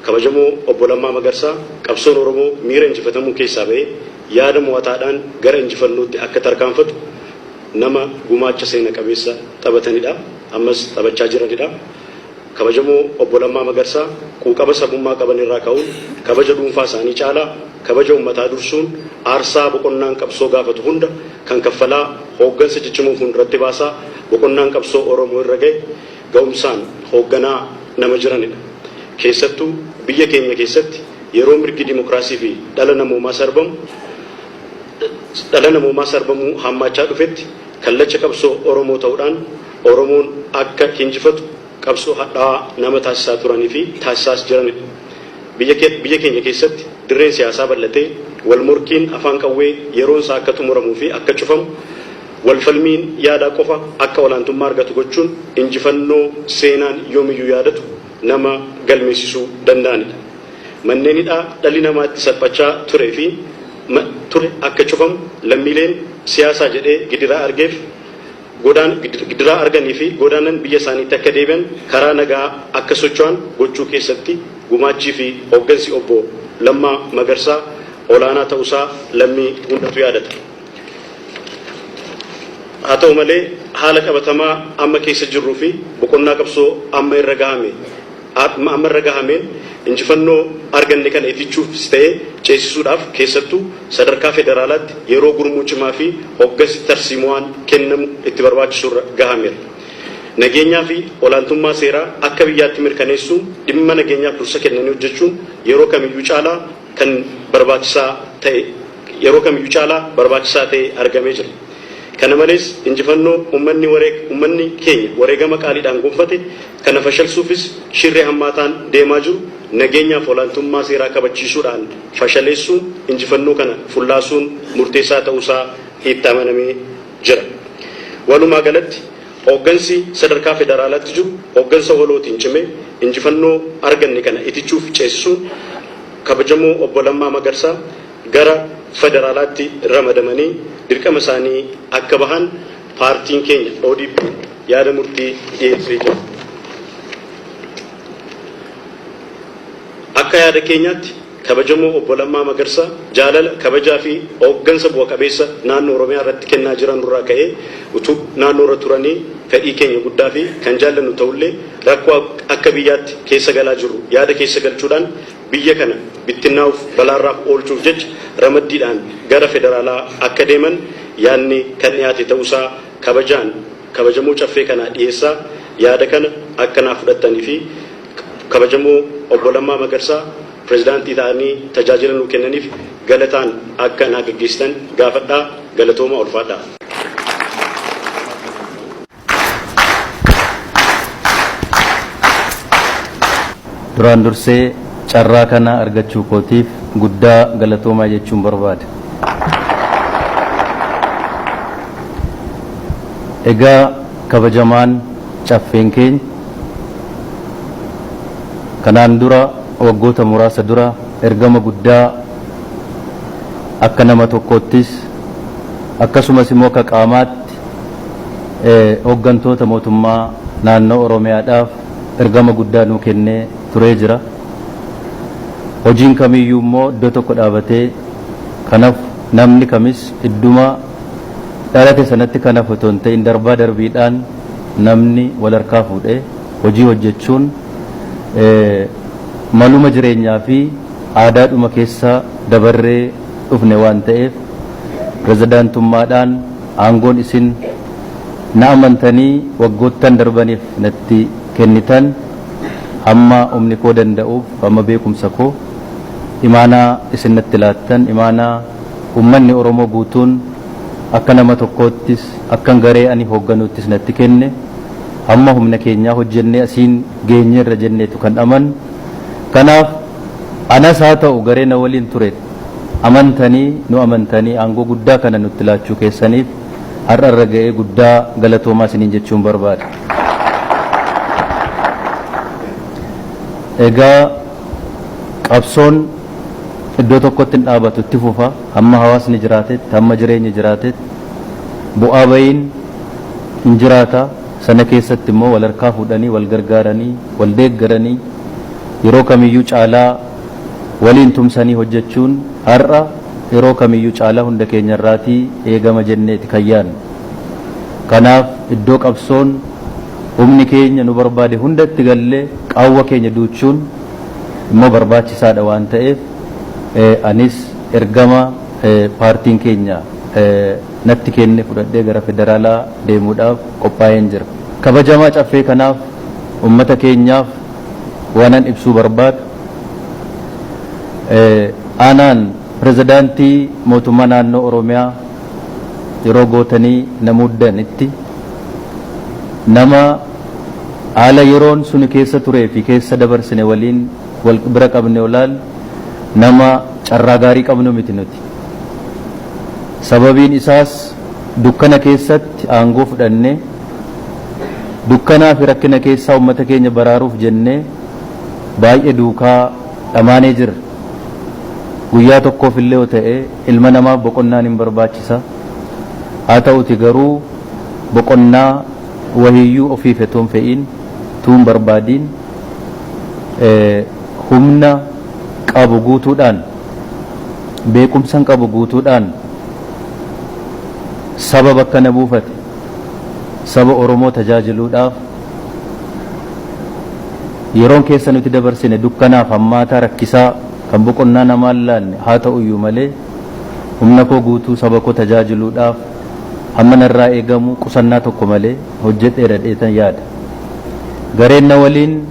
Kabajamoo Obbo Lammaa Magarsaa qabsoon Oromoo miira injifatamuu keessaa ba'ee yaada mo'ataadhaan gara injifannootti akka tarkaanfatu nama gumaacha seena qabeessa taphatanidha. Ammas taphachaa jiranidha. Kabajamoo Obbo Lammaa Magarsaa quuqama sabummaa qaban irraa ka'uun kabaja dhuunfaa isaanii caalaa kabaja uummataa dursuun aarsaa boqonnaan qabsoo gaafatu hunda kan kaffalaa hooggansa ciccimoo fuulduratti baasaa boqonnaan qabsoo Oromoo irra ga'e ga'umsaan hoogganaa nama jiranidha. Keessattuu biyya keenya keessatti yeroo mirgi dimokiraasii fi dhala namoomaa sarbamu dhala namoomaa sarbamuu hammaachaa dhufetti kallacha qabsoo Oromoo ta'uudhaan Oromoon akka injifatu qabsoo hadhaawaa nama taasisaa turanii fi taasisaas jiranidha. Biyya keenya keessatti dirreen siyaasaa bal'atee wal morkiin afaan qawwee yeroon isaa akka xumuramuu fi akka cufamu wal falmiin yaadaa qofa akka olaantummaa argatu gochuun injifannoo seenaan yoomiyyuu yaadatu nama galmeessisuu danda'anidha. Manneen hidhaa dhalli namaa itti salphachaa turee fi ture akka cufamu lammiileen siyaasaa jedhee gidiraa argeef gidiraa arganii fi godaanan biyya isaaniitti akka deebi'an karaa nagaa akka socho'an gochuu keessatti gumaachii fi hooggansi Obbo Lammaa Magarsaa olaanaa ta'uusaa lammii hundatu yaadata. Haa ta'u malee haala qabatamaa amma keessa jirruu fi boqonnaa qabsoo amma irra gahame amma irra gahameen injifannoo arganne kana itichuufis ta'ee ceesisuudhaaf keessattuu sadarkaa federaalaatti yeroo gurmuu cimaa fi hooggansi tarsiimawaan kennamu itti barbaachisurra gahameera. Nageenyaa fi olaantummaa seeraa akka biyyaatti mirkaneessuun dhimma nageenyaaf dursa kennanii hojjechuun yeroo kamiyyuu caalaa kan barbaachisaa ta'e yeroo kamiyyuu caalaa barbaachisaa ta'e argamee jira. Kana malees injifannoo uummanni uummanni keenya wareegama qaaliidhaan gonfate kana fashalsuufis shirri hammaataan deemaa jiru nageenyaaf olaantummaa seeraa kabachiisuudhaan fashaleessuun injifannoo kana fullaasuun murteessaa ta'uusaa itti amanamee jira. Walumaa galatti hooggansi sadarkaa federaalaatti jiru hooggansa walootiin cimee injifannoo arganne kana itichuuf ceesisuun kabajamoo Obbo Lammaa Magarsaa gara federaalaatti ramadamanii dirqama isaanii akka bahan paartiin keenya ODP yaada murtii dhiyeessee jira. Akka yaada keenyaatti kabajamoo Obbo Lammaa Magarsaa jaalala kabajaa fi hooggansa bu'a qabeessa naannoo Oromiyaa irratti kennaa jiran irraa ka'ee utuu naannoo irra turanii fedhii keenya guddaa fi kan jaallannu ta'ullee rakkoo akka biyyaatti keessa galaa jirru yaada keessa galchuudhaan biyya kana bittinnaa'uuf balaarraaf oolchuuf jecha ramaddiidhaan gara federaalaa akka deeman yaadni kan dhiyaate ta'uusaa kabajaan kabajamoo caffee kanaa dhiyeessaa yaada kana akka naaf fudhattanii fi kabajamoo Obbo Lammaa Magarsaa pirezidaantii ta'anii tajaajila nuu kennaniif galataan akka naa gaggeessitan gaafadhaa galatooma ulfaadhaa. Duraan dursee carraa kana argachuu kootiif guddaa galatoomaa jechuun barbaada. Egaa kabajamaan caffeen keenya kanaan dura waggoota muraasa dura ergama guddaa akka nama tokkoottis akkasumas immoo akka qaamaatti hooggantoota mootummaa naannoo Oromiyaadhaaf ergama guddaa nuu kennee turee jira. Hojiin kamiyyuu immoo iddoo tokko dhaabatee kanaaf namni kamis idduma dhalate sanatti kanaaf otoo hin ta'in darbaa darbiidhaan namni wal harkaa fuudhee hojii hojjechuun maluma jireenyaa fi aadaadhuma keessa dabarree dhufne waan ta'eef pirezidaantummaadhaan aangoon isin na amantanii waggoottan darbaniif natti kennitan hamma humni koo danda'uuf hamma beekumsa koo imaanaa isin natti laattan imaanaa ummanni Oromoo guutuun akka nama tokkoottis akkan garee ani hoogganuuttis natti kenne hamma humna keenyaa hojjennee asiin geenyeerra jenneetu kan amannu. Kanaaf anas haa ta'u garee na waliin ture amantanii nu amantanii aangoo guddaa kana nutti laachuu keessaniif har'a irra ga'ee guddaa galatoomaa isiniin jechuun barbaada. Egaa qabsoon iddoo tokkotti hin dhaabatu itti fufa hamma hawaasni jiraatetti hamma jireenyi jiraatetti bu'aa bayiin hin jiraata sana keessatti immoo wal harkaa fuudhanii wal gargaaranii wal deeggaranii yeroo kamiyyuu caalaa waliin tumsanii hojjechuun har'a yeroo kamiyyuu caalaa hunda keenya irraatii eegama jenneeti kan yaadnu. Kanaaf iddoo qabsoon humni keenya nu barbaade hundatti gallee qaawwa keenya duuchuun immoo barbaachisaadha waan ta'eef, anis ergama paartiin keenya natti kenne fudhadhee gara federaalaa deemuudhaaf qophaa'een jira. Kabajamaa caffee kanaaf, ummata keenyaaf waanan ibsuu barbaadu, aanaan pirezidaantii mootummaa naannoo Oromiyaa yeroo gootanii na muddanitti, nama haala yeroon suni keessa turee fi keessa dabarsine waliin wal bira qabne olaal, nama carraa gaarii qabnu miti nuti. Sababiin isaas dukkana keessatti aangoo fudhannee, dukkanaa fi rakkina keessaa uummata keenya baraaruuf jennee baay'ee duukaa dhamaanee jirra. Guyyaa tokkoof illee yoo ta'e ilma namaaf boqonnaan hin barbaachisa. Haa ta'uti garuu boqonnaa wahiyyuu ofiif otoo hin fe'iin, tuun barbaadiin, humna qabu guutuudhaan, beekumsan qabu guutuudhaan saba bakka na buufate, saba Oromoo tajaajiluudhaaf, yeroon keessa nuti dabarsine dukkanaaf hammaataa, rakkisaa, kan boqonnaa namaan laanne haa ta'uyyuu malee, humna koo guutuu saba koo tajaajiluudhaaf hamma narraa eegamu qusannaa tokko malee hojjedheera dheetan yaada. Gareen na waliin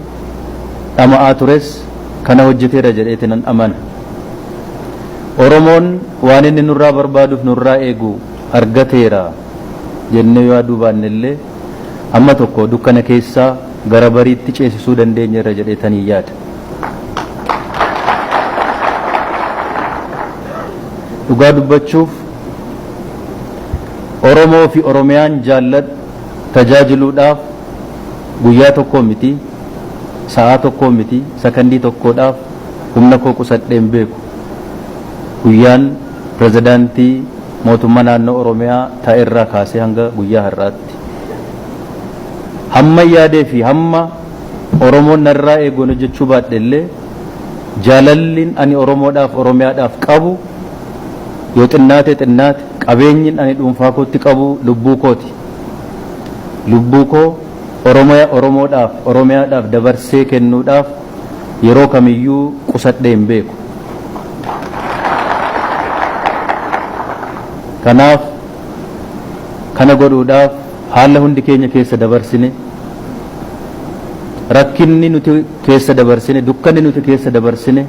dhama'aa tures kana hojjeteera jedheeti nan amana. Oromoon waan inni nurraa barbaaduuf nurraa eegu argateera jennee yaaduu baanne illee, amma tokko dukkana keessaa gara bariitti ceesisuu dandeenyeerra jedheetanii yaada. Dhugaa dubbachuuf, Oromoo fi Oromiyaan jaalladhu tajaajiluudhaaf guyyaa tokko miti, sa'aa tokko miti, sakandii tokkodhaaf humna koo qusadheen beeku. Guyyaan pirezidaantii mootummaa naannoo Oromiyaa ta'erraa kaasee hanga guyyaa har'aatti. Hamma yaadee fi hamma Oromoon narraa eegoon hojjechuu baadhe illee, jaalalliin ani Oromoodhaaf Oromiyaadhaaf qabu yoo xinnaate xinnaate, qabeenyiin ani dhuunfaa kootti qabu lubbuu kooti. Lubbuu koo Oromiyaa, Oromoodhaaf, Oromiyaadhaaf dabarsee kennuudhaaf yeroo kamiyyuu qusadhee hin beeku. Kanaaf kana godhuudhaaf haala hundi keenya keessa dabarsine, rakkinni nuti keessa dabarsine, dukkanni nuti keessa dabarsine,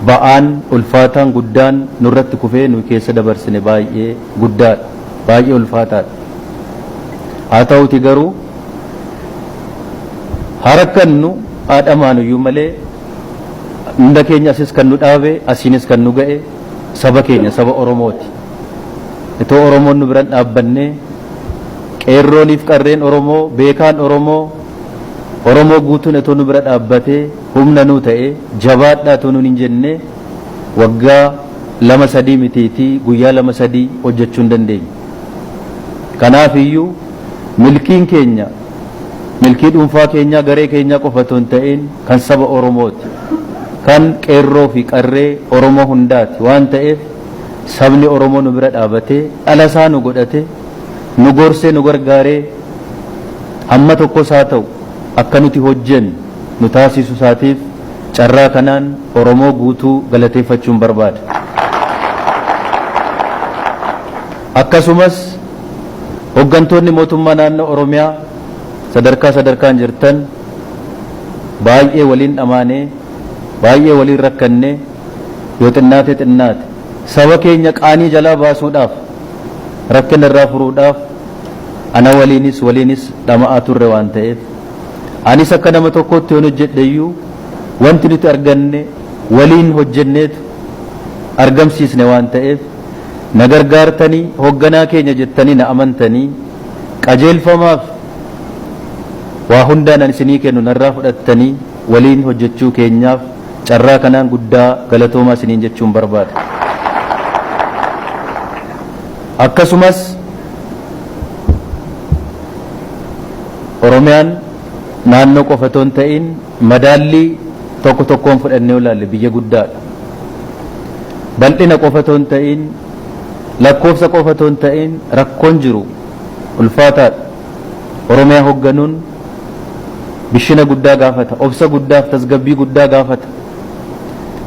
ba'aan ulfaataan guddaan nurratti kufee nu keessa dabarsine baay'ee guddaadha, baay'ee ulfaataadha. Haa ta'uti garuu haa rakkannu, haa dhamaanuyyuu malee, hunda keenya asis kan nu dhaabe, asiinis kan nu ga'e saba keenya, saba Oromooti. Itoo Oromoon nu biran dhaabbannee, qeerrooniif qarreen Oromoo, beekaan Oromoo, Oromoo guutuun itoo nu bira dhaabbatee humna nuu ta'e, jabaadhaa itoo nuun hin jenne, waggaa 2 3 mitiitii guyyaa 2 3 hojjechuu hin dandeenye. Kanaaf iyyuu milkiin keenya milkii dhuunfaa keenyaa, garee keenyaa qofa otoo hin ta'in, kan saba Oromooti. Kan qeerroo fi qarree Oromoo hundaati waan ta'eef, sabni Oromoo nu bira dhaabatee, dhala isaa nu godhate, nu gorsee, nu gargaaree, hamma tokkos haa ta'u akka nuti hojjennu nu taasisu isaatiif carraa kanaan Oromoo guutuu galateeffachuun barbaada. Akkasumas hooggantoonni mootummaa naannoo Oromiyaa sadarkaa sadarkaan jirtan, baay'ee waliin dhamaanee, baay'ee waliin rakkannee, yoo xinnaate xinnaate saba keenya qaanii jalaa baasuudhaaf, rakkina irraa furuudhaaf ana waliinis dhama'aa turre waan ta'eef, anis akka nama tokkootti yoon hojjedhe iyyuu, wanti nuti arganne waliin hojjenneetu argamsiisne waan ta'eef, na gargaartanii, hoogganaa keenya jettanii na amantanii, qajeelfamaaf waa hundaan ani isinii kennu narraa fudhattanii waliin hojjechuu keenyaaf carraa kanaan guddaa galatoomaa isiniin jechuun barbaada. Akkasumas Oromiyaan Naannoo qofa otoo hin ta'in madaallii tokko tokkoon fudhannee ilaalle biyya guddaadha. Bal'ina qofa otoo hin ta'in, lakkoofsa qofa otoo hin ta'in, rakkoon jiru ulfaataadha. Oromiyaa hoogganuun bishina guddaa gaafata, obsa guddaaf tasgabbii guddaa gaafata.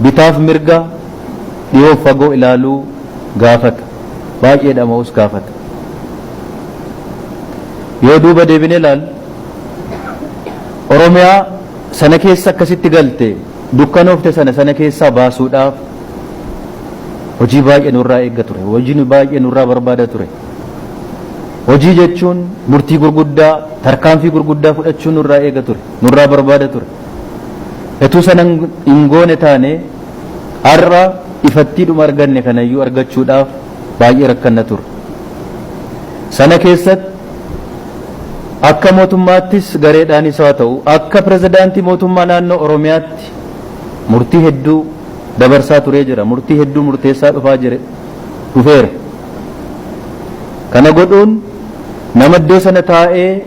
Bitaaf mirga, dhiyoof fagoo ilaaluu gaafata. Baay'ee dhama'us gaafata. Yoo duuba deebinee ilaalle, Oromiyaa sana keessa akkasitti galte, dukkanoofte sana keessaa baasuudhaaf hojii baay'ee nurraa eegga ture. Hojii baay'ee nurraa barbaada ture. Hojii jechuun murtii gurguddaa, tarkaanfii gurguddaa fudhachuu nurraa eega ture, nurraa barbaada ture. Etuu sana hin goone taane, har'a ifattiidhuma arganne kanayyuu argachuudhaaf baay'ee rakkanna ture. Sana keessatti akka mootummaattis, gareedhaanis haa ta'u, akka pirezidaantii mootummaa naannoo Oromiyaatti murtii hedduu dabarsaa turee jira. Murtii hedduu murteessaa dhufaa jire dhufeera. Kana godhuun nama iddoo sana taa'ee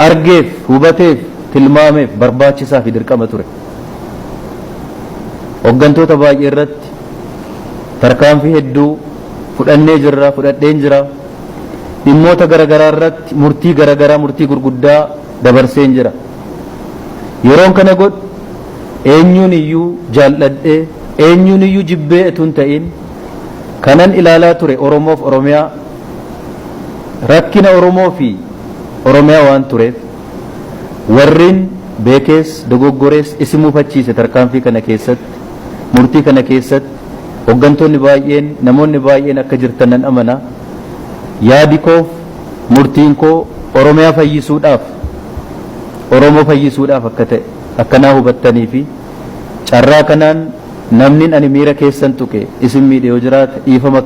argeef, hubateef, tilmaameef barbaachisaa fi dirqama ture. Hooggantoota baay'ee irratti tarkaanfii hedduu fudhannee jirra, fudhadheen jira. Dhimmoota garaagaraa irratti murtii garaagaraa, murtii gurguddaa dabarseen jira. Yeroon kana godhu eenyuun iyyuu jaalladhee, eenyuun iyyuu jibbee utuu hin ta'in, kanan ilaalaa ture Oromoof Oromiyaa, rakkina Oromoo fi Oromiyaa waan tureef, warreen beekees dogoggorees isin mufachiise tarkaanfii kana keessatti, murtii kana keessatti hooggantoonni baay'een, namoonni baay'een akka jirtan nan amana. Yaadi koof murtiin koo Oromiyaa fayyisuudhaaf, Oromoo fayyisuudhaaf akka ta'e akkanaa hubattanii fi carraa kanaan namni ani miira keessan tuqe, isin miidhe yoo jiraate dhiifama.